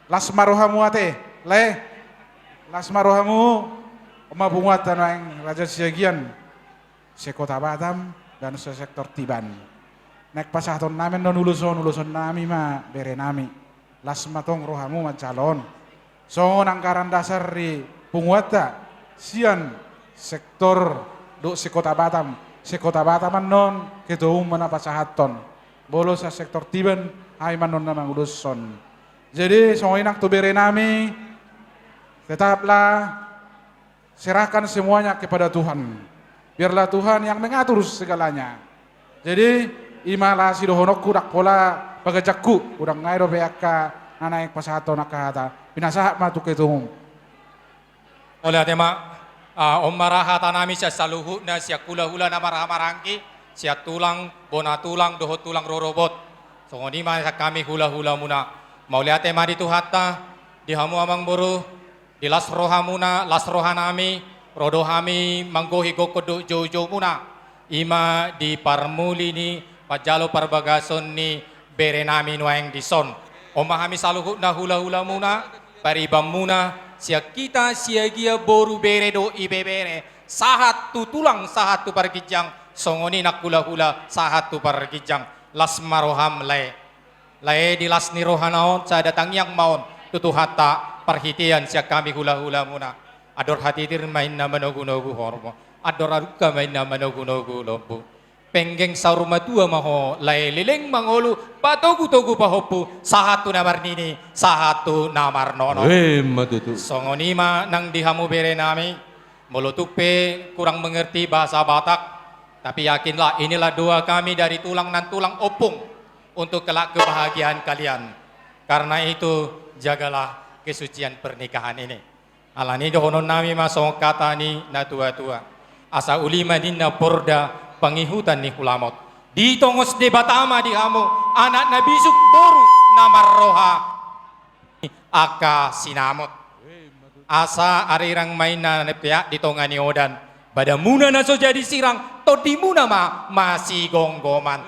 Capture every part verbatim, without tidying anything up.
Las ma rohamu ate, lae. Las ma rohamu. On ma punguanta nuaeng Raja Siagian, se-Kota Batam dan se-sektor Tiban. Naeng pasahatonnami annon ulos on, ulosonnami ma berenami. Las ma tong rohamu manjalo on. Songon anggaran dasar ni punguanta sian sektor dohot se-Kota Batam. Se-Kota Batam annon ketua umum ma na pasahathon. Molo sian sektor Tiban, hami ma annon na manguloshon. Jadi songon i nang tu berenami, tetaplah serahkan semuanya kepada Tuhan. Biarlah Tuhan yang mengatur segalanya. Jadi, i ma laho sidohononku, ndang pola pangajangku, unang nunga dope angka na naeng pasahathon angka hata. Pinasahat ma tu ketua umum. Mauliate ma. Ah, on ma ra hatanami sian saluhutna, sian hulahula na marhahamaranggi, sian tulang, bona tulang, dohot tulang rorobot. Songon i ma sian hami hulahulamuna. Mauliate ma di Tuhanta, di hamu amangboru, di las rohamuna, las rohanami, ro do hami manggohi gokhon dohot joujoumuna. I ma di parmuli ni panjalo parbagason ni berenami nuaeng dison. On ma hami saluhutna hulahulamuna, paribanmuna, sian hita Siagian boru, bere dohot ibebere, sahat tu tulang, sahat tu parginjang, songon i nang hulahula, sahat tu parginjang. Las ma roham, lae. Lae, di las ni rohana on sada tangiang ma on tu Tuhanta, parhitean sian hami hulahulamuna. Andor hatitir ma inna manogunogu horbo, andor adungka ma inna manogunogu lombu. Penggeng saur matua ma ho, lae, leleng mangolu, patogutogu pahompu, sahat tu na marnini, sahat tu na marnono. Emma tutu. Songon i ma nang di hamu berenami. Molo tung pe kurang mengerti bahasa Batak, tapi yakinlah, inilah doa kami dari tulang dan tulang ompung untuk kelak kebahagiaan kalian. Karena itu, jagalah kesucian pernikahan ini. Alani i dohononnami ma songon hata ni natuatua: Asa uli ma ninna porda pangihutan ni hulamot, ditongos Debata ma di hamu anak na bisuk, boru na marroha angka sinamot. Asa arirang ma inna na peak di tonga ni odan, badanmuna na so jadi sirang, tondimuna ma masigomgoman.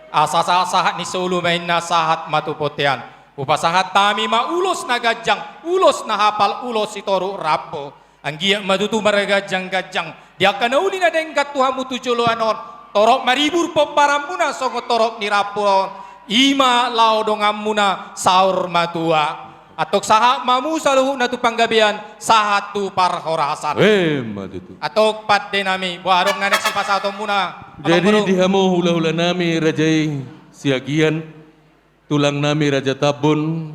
Asa sahatsahat ni solu ma inna sahat ma tu bontean. Hupasahat hami ma ulos na ganjang, ulos na hapal, ulos sitorop rambu. Anggiat ma tutu marganjangganjang di angka na uli na denggan tu hamu tu joloan on. Torop maribur pomparanmuna songon torop ni rambu on. I ma laho donganmuna saur matua. Antong sahat ma hamu saluhutna tu panggabean, sahat tu parhorasan. Emma tutu. Antong pandenami, boha adong na naeng sipasahatonmuna? Jadi, amangboru, di hamu hulahulanami raja i Siagian, tulangnami Raja Tambun,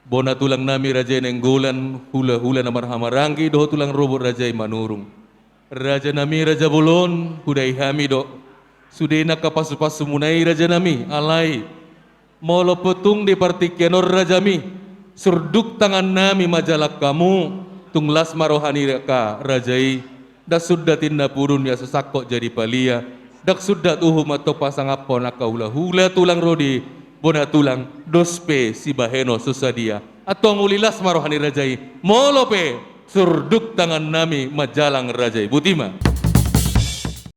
bona tulangnami Raja i Nainggolan, hulahula na marhahamaranggi dohot tulang rorobot Raja i Manurung. Rajanami Raja Bolon, hudai hami do, sude na angka pasupasumuna i rajanami, alai molo pe tung di partingkian on rajami, surduk tangannami manjalang hamu, tung las ma roha ni angka raja i. Ndang sundat inna pudun i asa sangkot jadi palia. Ndang sundat uhum antong pasangaphon angka hulahula, tulang ro di bona tulang, dos pe sibahenon so sadia. Antong uli las ma roha ni raja i, molo pe surduk tangannami manjalang raja i. Botima.